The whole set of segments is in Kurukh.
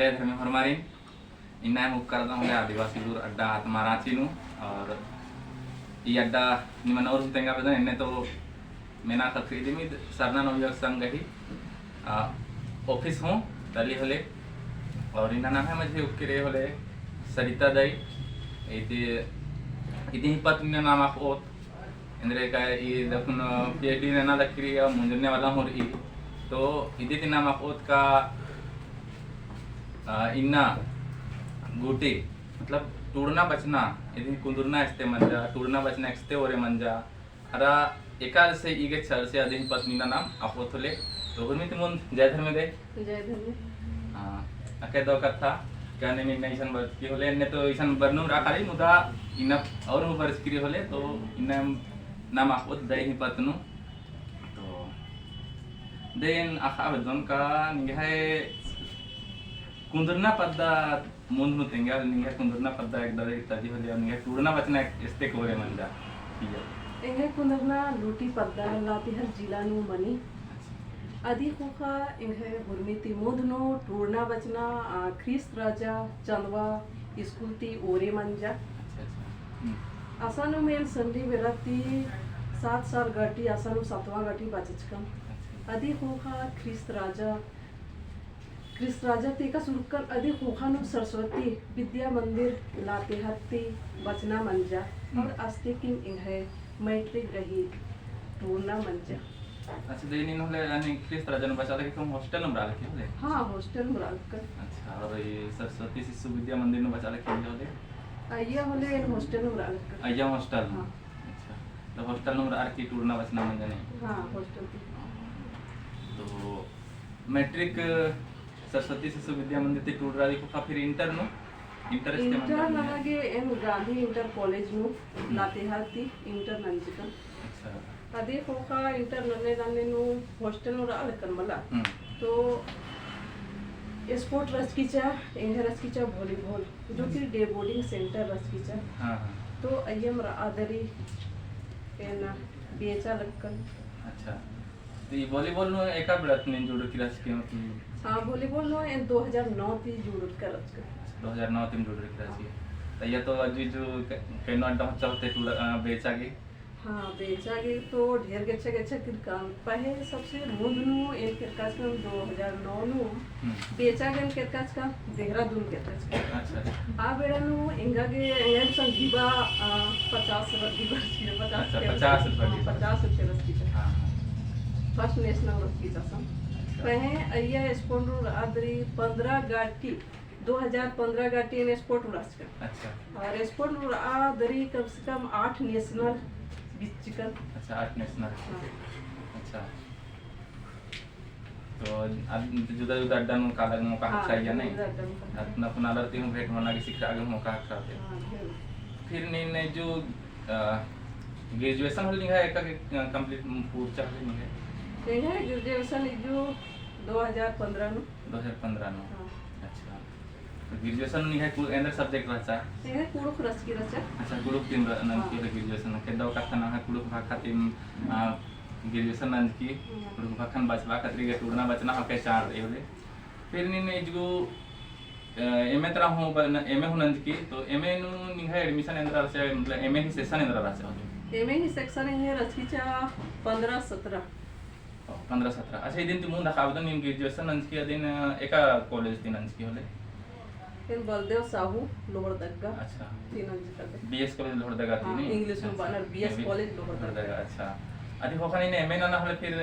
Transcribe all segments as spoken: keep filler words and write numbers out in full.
जय धर्मे होरमारिन। इन्ना एम उक्कर दम होले आदिवासी लूर अड्डा आत्मा राँची नू। और ई अड्डा निमन और हूँ तेंगा बेदन, एन्ने तो मेना खखरी दिमी सरना नवयुवक संघ ही, आ, office हूँ तली होले। और इन्ना नाम है मझे उक्किरे होले सरिता दई। इदी, इदी ही पत्नी ना नाम अख़ोत। एन्देर का ई दखुन PhD नना लक्किरी या मुंजरने वाला होर ई। तो इदी ती नाम अख़ोत का, आ, इन्ना गूटी, मतलब टूड़ना बचना, इदी कुन्दुरना एस्ते मंजा, टूड़ना बचना एस्ते ओरे मंजा। अरा एका से ई गे छर से अदिन पत्नी ना नाम अख़ोत होले। तो हुरमी ती मुन्द जय धर्मे दे। जय धर्मे। हाँ, अके दो कत्था, का नीन इन्ना इसन बरचकी होले, एन्ने तो इसन बरनुम रआ ख़री, मुदा इन्ना और हूँ बरचकी रई होले, तो इन्ना नाम अख़ोत दई ही पत्नी नू। तो दई एन अख़ा बेद्दन का निंग्है कुन्दुरना पद्दा मुन्द नू तेंगा, निंग्है कुन्दुरना पद्दा एकदा दे तदी होले, निंग्है टूड़ना बचना एस्ते ओरे मंजा। ठीक है। एंग्है कुन्दुरना लूटी पद्दा लातेहार जिला नू मनी। अच्छा। अदी ख़ोख़ा एंग्है हुरमी ती मुन्द नू टूड़ना बचना, आ, ख्रीस्त राजा चंदवा स्कूल ती ओरे मंजा। अच्छा, अच्छा। हम्म। असानुम एन सन्नी बेरा ती सात साल गटी, असानुम सतवाँ गटी बचचकम। अच्छा। अदी ख़ोख़ा ख्रीस्त राजा ख्रीस्त राजा ती एका सुरुक्कन अदी ख़ोख़ा नू सरस्वती विद्या मंदिर लातेहार ती बचना मंजा। हम्म। और अस्तिकिम एंग्है मैट्रिक रई टूड़ना मंजा। अच्छा, दे नीन होले यानी ख्रीस्त राजा नू बचा लगी तुम हॉस्टल नू रआ लगी होले? हाँ, हॉस्टल नू रआ लगी। अच्छा, और ई सरस्वती शिशु विद्या मंदिर नू बचा लगी होले? अइय्या होले एन हॉस्टल नू रआ लगी। अइय्या हॉस्टल नू? हाँ। अच्छा, तो हॉस्टल नू रअर की टूड़ना बचना मंजा नी? हाँ, हॉस्टल ती। तो मैट्रिक सरस्वती शिशु विद्या मंदिर ती टूड़रा दी ख़ोख़ा फिर इंटर नू? इंटर एस्ते मंजा? इंटर नना गे एन गांधी इंटर कॉलेज नू हम्म। लातेहार ती इंटर नंजकन। अच्छा। अदी ख़ोख़ा इंटर नन्ने दाने नू हॉस्टल नू रआ लक्कन मला। हम्म। तो स्पोर्ट रहचकी चा, एंग्है रहचकी चा वॉलीबॉल, जो कि डे बोर्डिंग सेंटर रहचकी चा। हाँ, हाँ। तो अइय्यम रआ दरी एन बेचा लक्कन। अच्छा। तो ई वॉलीबॉल नू एका बेड़ा ती नीन जुड़रकी रहचकी, मतलब? हाँ, वॉलीबॉल नू एन दो हज़ार नौ ती जुड़रकी रहचकी। अच्छा, दो हज़ार नौ ती जुड़रकी रहचकी। हाँ। तो अइय्या तो अजी जो क-, कइनो अड्डा होचा होले टूड़ा, अ, बेचा गे? हाँ, बेचा गे तो ढेर गेच्छा गेच्छा केरकन। पहें सबसे मुन्द नू एन केरकाचकन दो हज़ार नौ नू, हम्म। बेचा गे एन केरकाचकन देहरादून केरकाचकन। अच्छा, अच्छा। आ बेड़ा नू एंगा गे, एंगा गे संगीबा, आ, पचास रुपया डिबा रहचकी, पचास अच्छा, रुपया पचास रुपया हाँ, डिबा। पचास रुपया रहचकी। हाँ, हाँ। फर्स्ट नेशनल रहचकी असन। अच्छा। पहें अइय्या स्पोर्ट नू रआ दरी पन्द्रह गटी, दो हज़ार पन्द्रह गटी एन स्पोर्ट नू रहचकन। अच्छा। और स्पोर्ट नू रआ दरी कम से कम आठ नेशनल बिच्चकन। अच्छा, आठ नेशनल। हाँ। अच्छा। तो अब जुदा जुदा अड्डा नू काला मौका हाँ, हक्का अइय्या नहीं? जुदा अड्डा नू काला। अपना अपना आलर ती हूँ भेंट मना गे सिखरआ गे मौका हक्का होले। हाँ, जरूर। फिर नीन जो, अ, ग्रेजुएशन होले निंग्है एका गे, अ, complete पूरचा होले निंग्है? एंग्है ग्रेजुएशन इजु दो हज़ार पन्द्रह नू। दो हज़ार पन्द्रह नू? हाँ। अच्छा। तो ग्रेजुएशन निंग्है कु-, एन्देर subject रहचा? एंग्है कुँड़ुख़ रहचकी रहचा। अच्छा, कुँड़ुख़ तिम र-, नंजकी हाँ। होले ग्रेजुएशन। के दव कत्था नंग्है कुँड़ुख़ भाखा तिम, आ, ग्रेजुएशन नंजकी, हाँ। कुँड़ुख़ भाखन बचबा खतरी गे टूड़ना बचना हके चाड़ रई होले। फिर नीन इजगो, अ, MA तरा हूँ ब-, न-, MA हूँ नंजकी, तो MA नू निंग्है admission एन्देर रहचा, मतलब MA ही session एन्देर रहचा होले? MA ही session एंग्है रहचकी चा पन्द्रह सत्रह। ओ, पन्द्रह सत्रह। अच्छा, इदिन ती मुन्द अख़ा बेद्दन नीन ग्रेजुएशन नंजकी अदिन, अ, एका कॉलेज ती नंजकी होले? एन बलदेव साहू लोहरदगा। अच्छा। ती नंजकी अदिन। BS कॉलेज लोहरदगा ती हाँ, नहीं? इंग्लिश में अच्छा। बअनर BS कॉलेज लोहरदगा। लोहरदगा, अच्छा। अदी ख़ोख़ा नीन MA नना होले फिर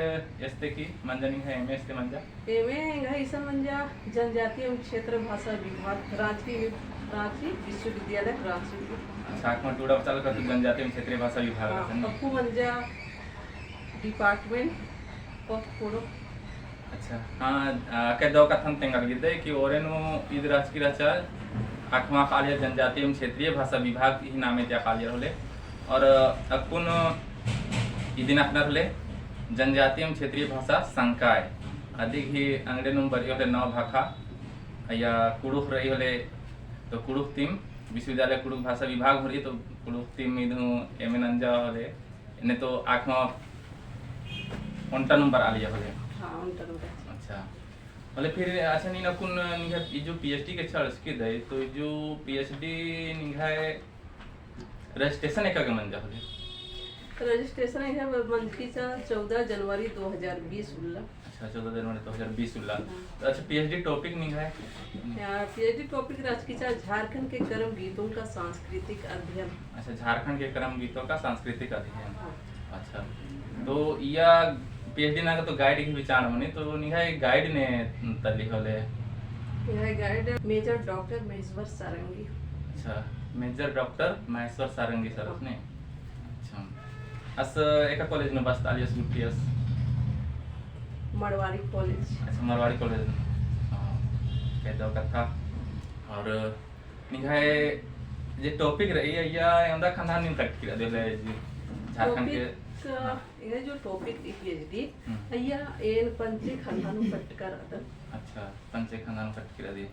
एस्ते की मंजा निंग्है MA एस्ते मंजा? MA एंग्है इसन मंजा जनजातीय एवं क्षेत्र भाषा विभाग राँची, राँची विश्वविद्यालय राँची। अच्छा, अख़मा टूड़ा बचाल का तो जनजातीय एवं क्षेत्रीय भाषा विभाग हाँ, रहचा नहीं? अक्कु मंजा Department of कुँड़ुख़। अच्छा, हाँ, आ, अक्कु दव कत्थन तेंगा लगी दे कि ओरे नू इद रहचकी रहचा, अख़मा अख़ालियर जनजातीय एवं क्षेत्रीय भाषा विभाग ही नामे ती अख़ालियर होले। और, आ, अक्कुन इदिन अख़नर होले जनजातीय एवं क्षेत्रीय भाषा संकाय। अदी ही अंगड़े नू बरई होले नौ भाखा, अइय्या कुँड़ुख़ रई होले, तो कुँड़ुख़ तिम विश्वविद्यालय कुँड़ुख़ भाषा विभाग होले, तो कुँड़ुख़ तिम इद हूँ MA नंजा होले, एन्ने तो अख़मा ओन्टा नू बरआ लगिया होले। हाँ, ओन्टा नू बरआ। अच्छा। मतलब फिर अच्छा, नीन अक्कुन निंग्है ई जो PhD के छड़ सकी दई, तो ई जो PhD निंग्है registration एका गे मंजा होले? Registration है मंजकी चा चौदह जनवरी दो हज़ार बीस उल्ला। अच्छा, चौदह जनवरी दो हज़ार बीस उल्ला। हाँ। तो अच्छा, PhD topic निंग्है? या, PhD topic रहचकी चा झारखंड के कर्म गीतों का सांस्कृतिक अध्ययन। अच्छा, झारखंड के कर्म गीतों का सांस्कृतिक अध्ययन। हाँ। अच्छा, तो इया PhD नना गे तो guide ही बिचार मनी, तो निंग्है guide ने तली होले? निंग्है guide major doctor महेश्वर सारंगी। अच्छा, major doctor महेश्वर सारंगी sir ने। अच्छा, अस एका college नू बस्ता आलियस गुट्ठियस? मारवाड़ी college। अच्छा, मारवाड़ी college नू। हाँ, एका दव कत्था। और निंग्है जे topic रई, अइय्या एवंदा खंधा नीन कटकी रअदय होले, झारखंड के। Topic, हाँ। एंग्है जो topic रई PhD, हम्म। अइय्या एन पंचे खंधा नू कटका रअदन। अच्छा, पंचे खंधा नू कटकी रअदय।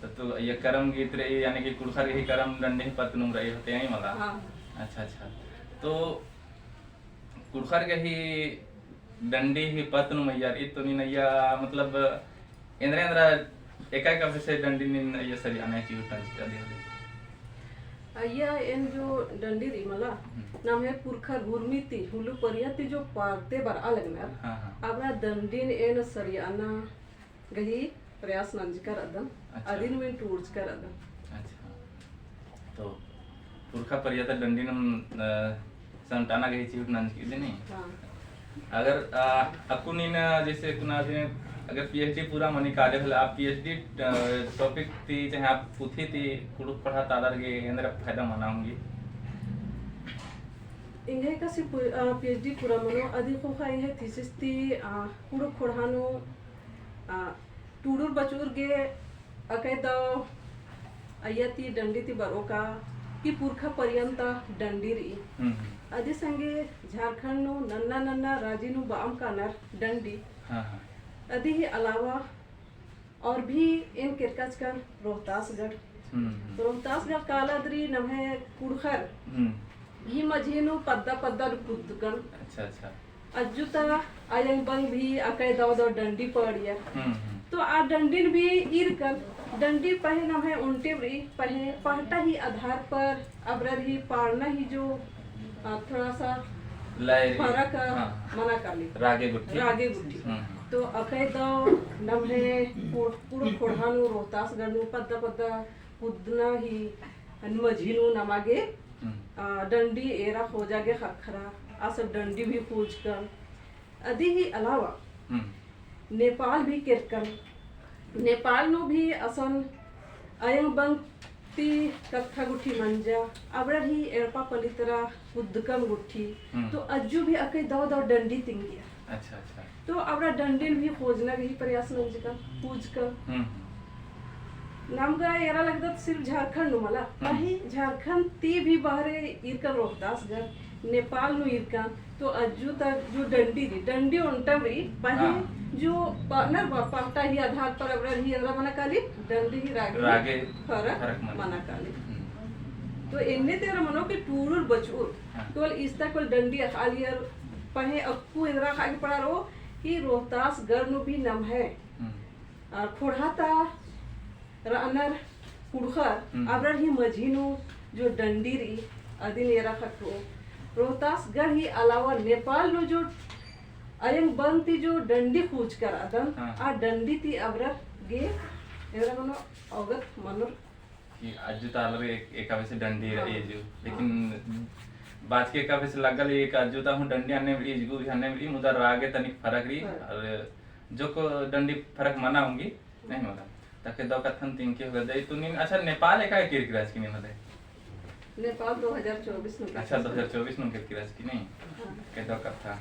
तो, तो अइय्या करम गीत रई, यानी कि कुँड़ुख़र गही करम डंडी ही पत्त नुम रई होले, अइय्या मला? हाँ। अच्छा, अच्छा। तो कुँड़ुख़र गही डंडी ही पत्त नुम अइय्या रई, तो नीन अइय्या, मतलब, एन्दरा एन्दरा एका एका विषय डंडी नीन अइय्या सरियाना चिहुट नंजकी रअदय होले? अइय्या एन जो डंडी रई मला, हम्म। नम्है पुरखर हुरमी ती, हुलु परिया ती जो पारते बरआ लगनर, हाँ, हाँ। अबड़ा डंडीन एन सरियाना गही प्रयास नंजका रअदन, अच्छा। अदिन में टूड़चका रअदन। अच्छा। तो पुरखा परिया ता डंडीन, अ, संटाना गही चिहुट नंजकी रअदय नी? हाँ। अगर, अ, अक्कुन नीन, जैसे अक्कुन अदिन, अगर PhD पूरा मनी काले होले, आ PhD, अ, topic ती, चाहे आ पुथी ती, कुँड़ुख़ ख़ोंड़हा ता आलर गे एन्दरा फायदा मना ओंगी? एंग्है एकासे पु-, अ, PhD पूरा मनो, अदी ख़ोख़ा एंग्है thesis ती, अ, कुँड़ुख़ ख़ोंड़हा नू आ, टूड़ुर बचउर गे अकय दव अइय्या ती डंडी ती बरओ का कि पुरखा परियन ता डंडी रई। हम्म, हम्म। अदी संगे झारखंड नू नन्ना नन्ना राजी नू बअम कानर डंडी। हाँ, हाँ। अदी ही अलावा और भी एन केरकाचकन रोहतासगढ़। हम्म, हम्म। रोहतासगढ़ काला दरी नम्है कुँड़ुख़र हम्म। ही मझी नू पद्दा पद्दा नू कुद्दकन। अच्छा, अच्छा। अज्जु ता अयंग बंग भी अकय दव दव डंडी पड़िया। हम्म, हम्म। तो आ डंडिन भी ईरकन, डंडी पहें नम्है ओन्टे रई, पहें पहटा ही आधार पर अबरर ही पाड़ना ही जो, अ, थोड़ा सा लय रई। फरक, अ, हाँ। मना काली। रागे गुट्ठी। रागे गुट्ठी। हम्म। तो अकय दव नम्है कुँड़ुख़, कुँड़ुख़ ख़ोंड़हा नू रोहतासगढ़ नू पद्दा पद्दा कुद्दना ही मझी नू नमा गे हम्म। आ, डंडी एरा खोजा गे ख़क्खरा, आ सब डंडी भी खोजकन। अदी ही अलावा हम्म। नेपाल भी केरकन। नेपाल नू भी असन अयंग बंग ती कत्था गुट्ठी मंजा, अबड़ा ही एड़पा पलितरा कुद्दकम गुट्ठी। हम्म। तो अज्जु भी अकय दव दव डंडी तिंगिया। अच्छा, अच्छा। तो अबड़ा डंडिन भी खोजना गही प्रयास नंजका, पूजका। हम्म, हम्म। नमगा एरा लगदत सिर्फ झारखंड नू मला, हम्म। पहें झारखंड ती भी बहरे ईरकन रोहतासगढ़, नेपाल नू ईरकन, तो अज्जु ता जो डंडी रई, डंडी ओन्टम रई, पहें हाँ। जो पानर बा, पहटा ही आधार पर अबड़ा ही एरा मना काली, डंडी ही रागे रागे फरक फरक मना। मना काली। हम्म। तो एन्ने ते एरा मनो कि टूड़ुर बचउर, हाँ। केवल इस्ता केवल डंडी अख़ालियर, पहें अक्कु एरा ख़ा के पड़ा रओ कि रोहतासगढ़ नू भी नम्है हम्म। आ, ख़ोंड़हा ता रअनर कुँड़ुख़र, हम्म। अबड़र ही मझी नू जो डंडी रई, अदिन एरा ख़क्खरओ। रोहतासगढ़ ही अलावा नेपाल नू जो अयंग बंग ती जो डंडी खोजका रअदन, हाँ। आ डंडी ती अबड़र गे, एरा मनो अवगत मनोर कि अज्जु ता आलर एक, एका बेसे डंडी हाँ। रई जो। लेकिन हाँ। बाचके एका बेसे लग्गा लगी कि अज्जु ता हूँ डंडी अन्नेम रई, इजगु भी अन्नेम रई, मुदा रागे तनिक फरक रई। हाँ। और जोक्क डंडी फरक मना ओंगी, नहीं मला। ताके दव कत्थन तिंकी होले दई तो नीन, अच्छा, नेपाल एका गे केरकी रहचकी नीन होले? नेपाल दो हज़ार चउबीस नू। अच्छा, दो हज़ार चउबीस नू केरकी रहचकी नी? हाँ। एका दव कत्था।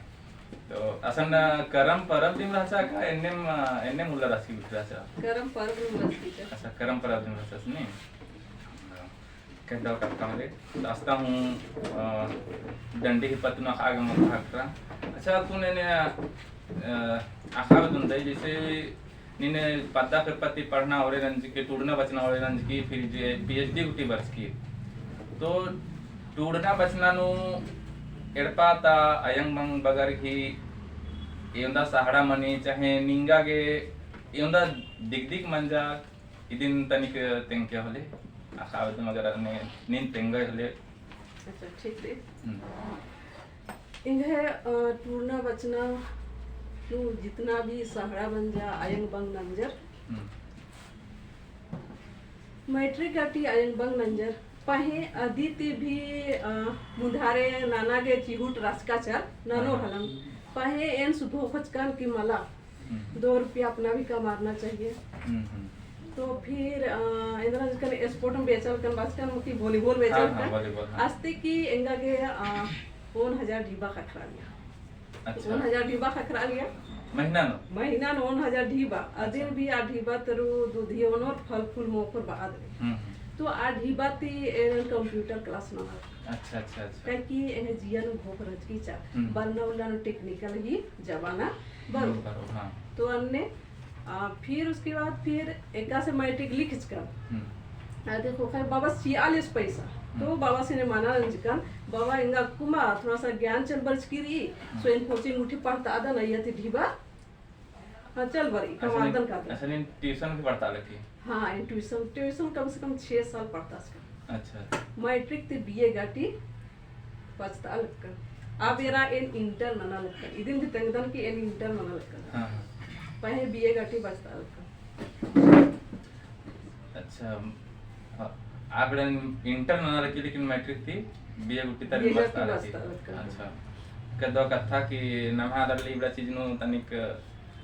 तो असन करम परब दिम रहचा का एन्नेम, एन्नेम उल्ला रहचकी रहचा? करम परब दिम रहचकी रहचा। अच्छा, करम परब दिम रहचा नी? एका दव कत्था होले। तो अस्ता हूँ, अ, डंडी ही पत्त नू आगे मल ख़क्खरा। अच्छा, अक्कुन एन्ने, अ, अख़आ बेद्दन दई, जैसे नीन पद्दा पेपर ती पढ़ना ओरे नंजकी, टूड़ना बचना ओरे नंजकी, फिर जे PhD गुट्ठी बरचकी। तो टूड़ना बचना नू एड़पा ता अयंग बंग बगर ही एवंदा सहारा मनी, चाहे निंगा गे एवंदा दिक दिक मंजा, इदिन तनिक तेंगके होले, अख़ा बेद्दम अगर ने, नीन तेंगा होले। अच्छा, ठीक रई। हम्म। एंग्है, अ, टूड़ना बचना नू जितना भी सहड़ा मंजा, अयंग बंग नंजर। हम्म। मैट्रिक गूटी अयंग बंग नंजर। पहें अदी ती भी, अ, मुन्धारे नना गे चिहुट रहचका चर, ननो हाँ। हलम। पहें एन सुधोखचकन कि मला, हम्म। दो रुपया अपना भी कमाना चाहिए। हम्म, हम्म। तो फिर, अ, एन्दरा नंजकन sport में बेचलकन, बाचकन कि volleyball हाँ, हाँ, बेचलकन। Volleyball, हाँ। अस्ते कि एंगा गे, अ, ओन हजार ढिबा ख़क्खरा लिया। अच्छा। ओन हजार ढिबा ख़क्खरा लिया। महीना नू? महीना नू ओन हजार ढिबा। अदिन अच्छा। भी आ ढिबा तरु दूधी ओनोर फल फूल मोख़ोर बअदर। हम्म, हम्म। तो आ ढिबा ती एन computer class नना। अच्छा, अच्छा, अच्छा। काहे कि एंग्है जिया नू भोख रहचकी चर। हम्म। बरना उल्ला नू technical ही जमाना बरओ। हम्म, बरओ, हाँ। तो अन्ने, आ, फिर उसके बाद फिर एकासे मैट्रिक लिखचकन। हम्म। आ, देखो, खैर, बाबा चिआ लेस पैसा। तो हम्म। बाबासिन मना नंजकन, बाबा एंगा कुमा थोड़ा सा ज्ञान चल बरचकी रई, हम्म। सो एन coaching गूटी पढ़तअदन, अइय्या ती ढिबा हाँ, चल बरई, अच्छा, कमादन नीन, का। अच्छा, नीन tuition भी पढ़तआ लगी? हाँ, एन tuition, tuition कम से कम छह साल पढ़तअचकन। अच्छा। मैट्रिक ती बीए गूटी बचतआ लगकन। अब अच्छा। एरा एन इंटर नना लगकन। इदिन भी तेंगदन कि एन इंटर नना लगकन। हाँ, हाँ। पहें बीए गूटी बचतआ लगकन। अच्छा, हाँ, आप एन इंटर नना लगी, लेकिन मैट्रिक ती बीए गूटी तरी बीए गूटी बचतआ लगी। बचतआ लगकन। अच्छा। कद्दो कत्था कि नम्है आलर ले इबड़ा चीज नू तनिक,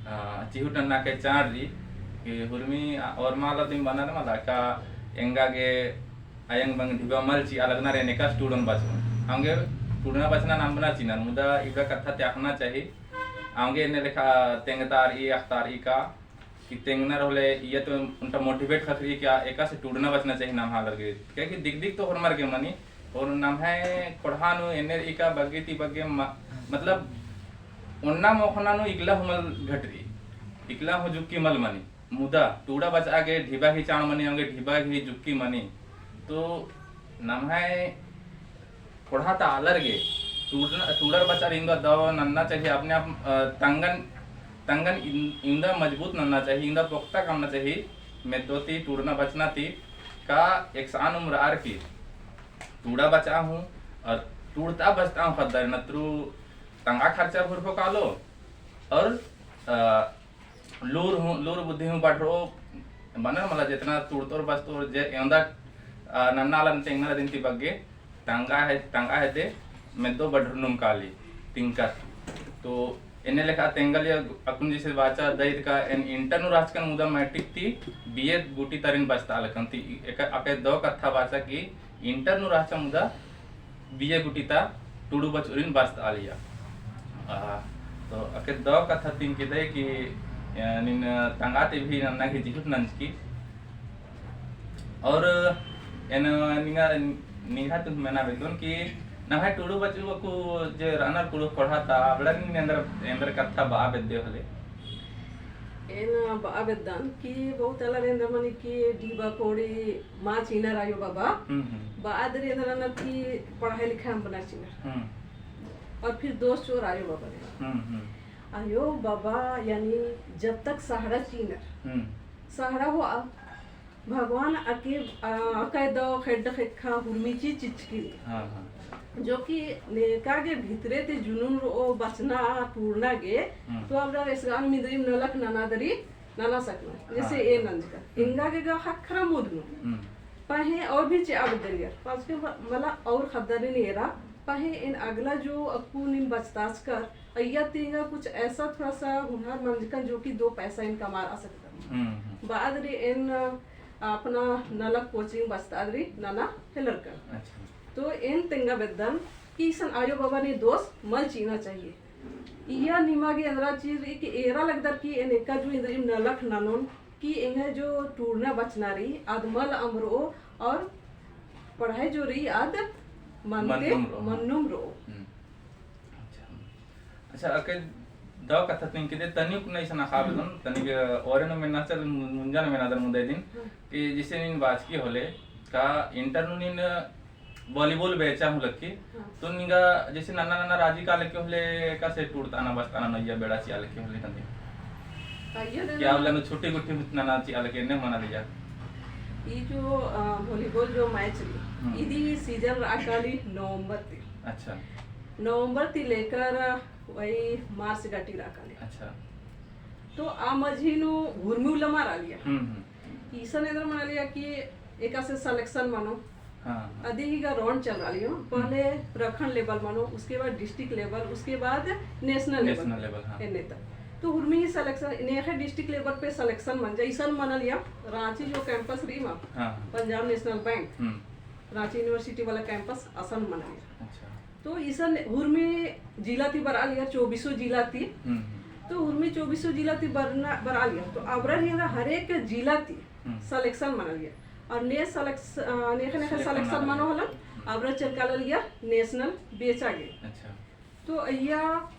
अ, चिहुट नन्ना के चाड़ रई कि हुरमी, अ, ओर्मा आलर दिम बअनर मला का एंगा गे अयंग बंग ढिबा मल चिआ लगनर, एन एकासे टूड़न बचओन। अवंगे टूड़ना बचना नाम बना चिअनर, मुदा इबड़ा कत्था ती अख़ना चाही। अवंगे एन्ने लेखा तेंगतारई, अख़तारई का कि तेंगनर होले, इय्या तो ओन्टा motivate ख़क्खरई कि आ एकासे टूड़ना बचना चाही नम्है आलर गे। काहे कि दिक दिक तो होरमर गे मनी, और नम्है ख़ोंड़हा नू एन्ने रई का बग्गे ती बग्गे म-, मतलब, ओन्ना मोख़ना नू इकला हूँ मल घटरई, इकला हूँ जुक्की मल मनी। मुदा टूड़ा बचआ गे ढिबा ही चाड़ मनी, अवंगे ढिबा ही जुक्की मनी। तो नम्है ख़ोंड़हा ता आलर गे टूड़ना, टूड़र बचअर इवंदा दव नन्ना चाही, अपने आप, अ, तंगन, तंगन इन-, इवंदा मजबूत नन्ना चाही, इवंदा पोख्ता करना चाही। मेद्दो ती टूड़ना बचना ती का एकसन उम्र आर की टूड़ा बचआ हूँ और टूड़तआ बचतआ हूँ ख़द्दर, नतरु तंगआ खर्चा भुरफो कालो और, अ, लूर हूँ, लूर बुद्धि हूँ बढ़रओ, बअनर मला जेतना टूड़तओर बचतओर जे एवंदा, अ, नन्ना आलर तेंगनर अदिन ती बग्गे तंगआ हे, तंगआ हेद्दे मेद्दो बढ़रनुम काली तिंकर। तो एन्ने लेखा तेंगलिया अक्कुन जैसे बाचा दईद का एन इंटर नू रहचकन मुदा मैट्रिक ती बीए गूटी तरिन बचतआ लगकन ती एका, अके दव कत्था बाचा कि इंटर नू रहचा मुदा बीए गूटी ता टूड़ू बचउरिन बचतआ लिया। आ, तो अके दव कत्था तिंकिदय कि, अ, नीन तंगआ ती भी नन्ना गे चिहुट नंजकी। और एन निंगा, निंग्है तुन मेना बेद्दोन कि नम्है टूड़ू बचऊ अक्कु जे रअनर कुँड़ुख़ ख़ोंड़हा ता, अबड़ा नीन एन्देर, एन्देर कत्था बआ बेद्दे होले? एन बआ बेद्दन कि बहुत आलर एन्देर मनी कि ढिबा कोड़ी मल चिअनर आयो बाबा। हम्म, हम्म। बअदर एन्देर रअनर कि पढ़ाई लिखाई अम्बनर चिअनर। हम्म। और फिर दोष चोर आयो बाबा ने। हम्म, हम्म। आयो बाबा यानी जब तक सहड़ा चिअनर, हम्म। सहड़ा होआ, भगवान अके, आ, अकय दव खेड्ड ख़ेक्खा हुरमी चीज चिच्चकी। हाँ, हाँ। जो कि नेका गे भितरे ती जुनून रओ बचना, टूड़ना गे, हम्म। तो अबड़ा एसगान मिंदरिम नलख नना दरी, नना सकना। जैसे हाँ। ए नंजका। हम्म। एंगा गे गा ख़क्खरा मुदनो। हम्म। पहें और भी चिआ बेद्दन गे। पाछे मला और ख़द्दारिन एरा, पहें एन अगला जो अक्कु नीम बचताचकर, अइय्या ती एंगा कुछ ऐसा थोड़ा सा हुनर मंजकन जो कि दो पैसा एन कमआ सकदन। हम्म, हम्म। बअदरी एन अपना नलख कोचिंग बचतादरी नना हेलरकन। अच्छा। तो एन तेंगा बेद्दन कि इसन आयो बाबा ने दोष मल चिअना चाहिए। इय्या निमा गे एन्दरा चीज रई कि एरा लगदर कि एन एका जो इन्द्रिम नलख ननोन कि एंग्है जो टूड़ना बचना रई आद मल अम्बरओ और पढ़ाई जो रई आद मनते मन्नुम रओ। मन्नुम रओ। हम्म। अच्छा। अच्छा, अके दव कत्था तिंकिदे, तनिक नू इसन अख़आ बेद्दन, तनिक ओरे नू मेन्ना चल, मुंजा नू मेन्ना दर मुदा इदिन, हम्म। कि जैसे नीन बाचकी होले, का इंटर नू नीन volleyball बेचा हूँ लक्की, हाँ। तो निंगा जैसे नन्ना नन्ना राजी का लक्की होले, एकासे टूड़ताना बचताना नइया बेड़ा चिआ लक्की होले नंदे? हाँ, ये क्या बोला ना, छुट्टी गुट्ठी में इतना ना चिआ लगे, एन्ने मना लिया। ई जो, अ, volleyball जो match रई, हम्म। इदी season रआ काली नवंबर ती। अच्छा। नवंबर ती लेकर, अ, वही मार्च गटी रआ काली। अच्छा। तो आ मझी नू हुरमी उल्ला मल रआ लिया। हम्म, हम्म। इसन एन्देर मना लिया कि एकासे selection मनो। हाँ, हाँ। अदी ही का round चल रआ लियो। हम्म। पहले प्रखंड level मनो, उसके बाद district level, उसके बाद national level। National level, हाँ। एन्ने तक। तो हुरमी ही selection, नेख़े district level पे selection मंजा, इसन मना लिया, रांची जो campus रई मा, हाँ, हाँ। Punjab National Bank, हम्म। रांची university वाला campus असन मना लिया। अच्छा। तो इसन हुरमी जिला ती बरआ लिया, चौबीसों जिला ती। हम्म, हम्म। तो हुरमी चौबीसों जिला ती बरना, बरआ लिया। तो अबड़र ही ना हर एक जिला ती हम्म। Selection मना लिया। और ने selection, अ, नेख़े नेख़े selection selection मना मनो लिया। हलन, हम्म। अबड़र चल काला लिया national बेचा गे। अच्छा। तो अइय्या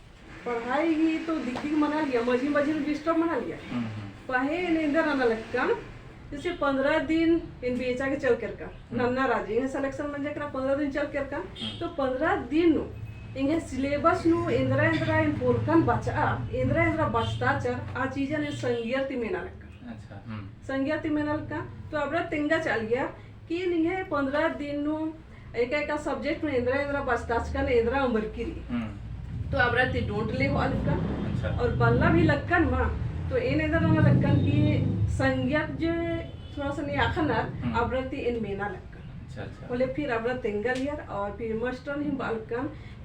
पढ़ाई ही तो दिक दिक मना लिया, मझी मझी में disturb मना लिया। हम्म, हम्म। पहें एन एन्देर नना लक्कन, जैसे पन्द्रह दिन एन बेचा गे चल केरकन, हम्म। नन्ना राजी, एंग्है selection मंजा केरा पन्द्रह दिन चल केरकन, हम्म। तो पन्द्रह दिन नू एंग्है syllabus नू एन्दरा एन्दरा एन पोल्लकन बचआ, एन्दरा एन्दरा बचताचर, आ चीजन एन संगियर ती मेना लक्कन। अच्छा, हम्म। संगियर ती मेना लक्कन, तो अबड़ा तेंगा चालिया कि निंग्है पन्द्रह दिन नू एका एका subject में एन्दरा एन्दरा बचताचकन, एन्दरा अम्बरकी रई। हम्म। तो अबड़ा ती डोंट ले होआ लक्कन। अच्छा। और बल्ला भी लक्कन मा, तो एन एन्दरा नना लक्कन कि संगियत जे थोड़ा सा ने अख़नर, हम्म। अबड़ा ती एन मेना लक्कन। अच्छा, अच्छा। होले फिर अबड़ा तेंगा लियर और फिर मास्टर ही बआ लक्कन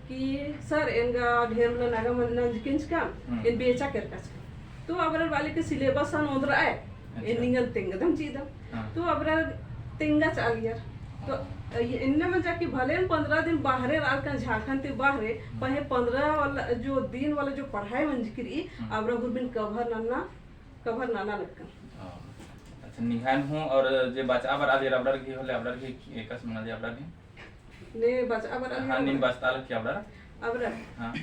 कि सर एन गा ढेर उल्ला नगा नंजकिंचकन, हम्म। एन बेचा केरकन। तो अबड़ा बआ लक्कन syllabus असन ओन्द्रआ, अच्छा। एन निंगन तेंगदम चिदम। हाँ। तो अबड़ा तेंगा चालियर। तो हाँ। ये एन्ने मंजा कि भले एन पन्द्रह दिन बाहरे रआ लक्कन झारखंड ती बाहरे, हम्म। पहें पन्द्रह वाला जो दिन वाला जो पढ़ाई मंजकी रई, हम्म। अबड़ा हुरमिन cover नन्ना, cover नना लक्कन। हाँ। अच्छा, निंग्है हूँ और जे बचआ बरआ लियर अबड़र गही होले अबड़र गही एकासे मना लिया अबड़र गही? ने बचआ बरआ लियर हाँ, नीम अबड़र। बचता लग क्या अबड़र? अबड़र। हाँ।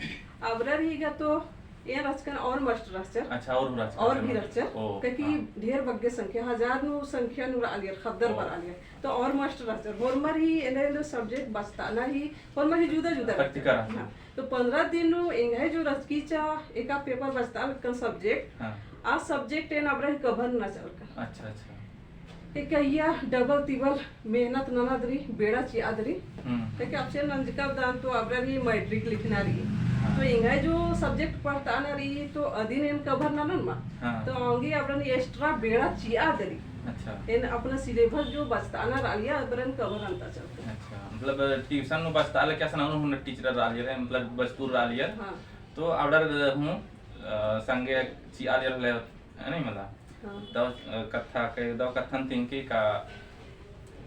अबड़र ही गा तो एन रहचकन और मास्टर रहचर। अच्छा, और भी रहचर। और भी रहचर। ओ, क्योंकि हाँ। ढेर बग्गे संख्या, हजार नू संख्या नू रआ लियर, ख़द्दर ओ। बरआ लियर। तो और मास्टर रहचर। होरमर ही एन्ने एन्ने subject बचताना ही, होरमर ही जुदा जुदा practical रहचर। हाँ। तो पन्द्रह दिन नू एंग्है जो रहचकी चा एका paper बचता लक्कन subject, हाँ। आ subject एन अबड़ा ही cover नना चालकन। अच्छा, अच्छा। एका अइय्या double तिबल मेहनत ननदरी, बेड़ा चिअदरी। हम्म। क्योंकि अबसे नंजका दान तो अबड़ा ही matric लिखना रई। हाँ। तो एंग्है जो subject पढ़ताना रई, तो अदिन एन cover ननन मा। हाँ। तो औंगे अबड़ा ही extra बेड़ा चिअदरी। अच्छा। एन अपना syllabus जो बचताना रआ लिया, अबड़न cover नन्ता चलते। अच्छा, मतलब tuition नू बचता लग क्या सना हूँ teacher रआ लियर, मतलब बचतुर रआ लियर। हाँ। तो अबड़र हूँ, अ, संगे चिआ लियर होले, है नहीं मतलब? हाँ। दव, अ, कत्था के, दव कत्थन तिंकी का,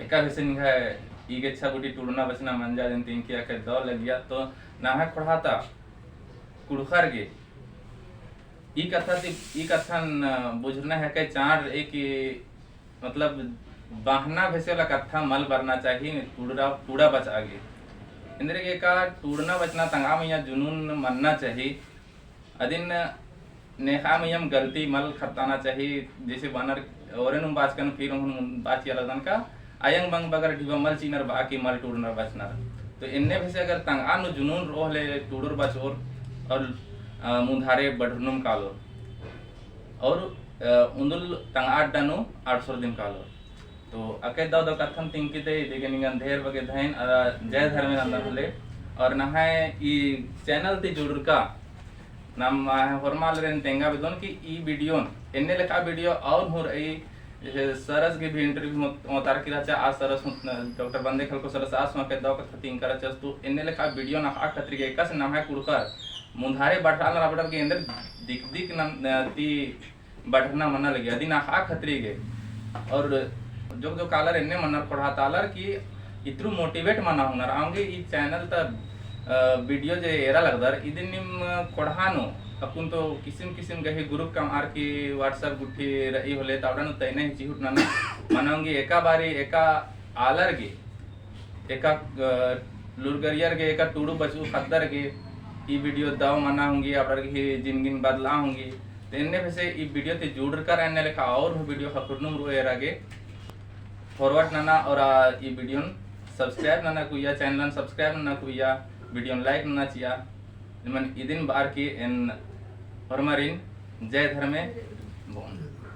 एका बेसे निंग्है ई गेच्छा गूटी टूड़ना बचना मंजा अदिन तिंकी अके दव लगिया, तो नम्है ख़ोंड़हा ता कुँड़ुख़र गे ई कत्था ती, ई कत्थन, अ, बुझुरना हेके चाड़ रई कि मतलब बहना बेसे वाला कत्था मल बरना चाही, टूड़ा, टूड़ा बचआ गे। एन्देरगे एका टूड़ना बचना तंगआ मइय्याँ जुनून मन्ना चाही। अदिन नेख़ा मइय्याँ गलती मल ख़द्दाना चाही, जैसे बअनर ओरे नुम बाचकन फिर हूँ बाचिया लगदन का, अयंग बंग बगर ढिबा मल चिअनर बआ कि मल टूड़नर बचनर। तो एन्ने बेसे अगर तंगआ नू जुनून रओ होले टूड़ोर बचओर और, अ, मुन्धारे बढ़रनुम कालोर। और, अ, उन्दुल तंगआ अड्डा नू आड़सोर दिम कालोर। तो अके दव दव कत्थन तिंकी ते इदिगे निंगन ढेर बग्गे धैन, अ, जय धर्मे नन्दन होले। और नम्है ई channel ती जुड़रका नाम, अ, होरमालरिन तेंगा बेद्दोन कि ई video न, एन्ने लेखा video और हूँ रई, जैसे सरस गे भी interview मत-, ओतारकी रहचा, आ सरस हूँ, डॉक्टर बंदे खलखो सरस आस हूँ अके दव कत्था तिंका रहचस, तो एन्ने लेखा video न अख़आ खतरी गे एकासे नम्है कुँड़ुख़र मुन्धारे बढ़रआ लर अबड़र गे एन्देर दिक दिक नम-, अ, ती बढ़रना मना लगी, अदिन अख़आ खतरी गे। और जोक जोक आलर एन्ने मनर ख़ोंड़हा ता आलर कि इतरू motivate मना होअनर, औंगे ई channel ता, अ, video जे एरा लगदर, इदिन नीम ख़ोंड़हा नू, अक्कुन तो किसिम किसिम गही group कमआर की WhatsApp गुट्ठी रई होले, तावड़ा नू तैने ही चिहुट नना, मना औंगे एका बारी एका आलर गे, एका, अ, लूरगरियर गे, एका टूड़ू बचऊ ख़द्दर गे, ई video दव मना होंगी, अबड़र गही जिनगिन बदला होंगी। तो एन्ने बेसे ई video ती जुड़रकर एन्ने लेखा और हूँ video ख़क्खरनुम रओ एरा गे forward नना और आ ई video न subscribe नना कुइया, channel न subscribe नना कुइया, video न like नना चिआ। निमन इदिन बअर की एन होरमारिन जय धर्मे। बओन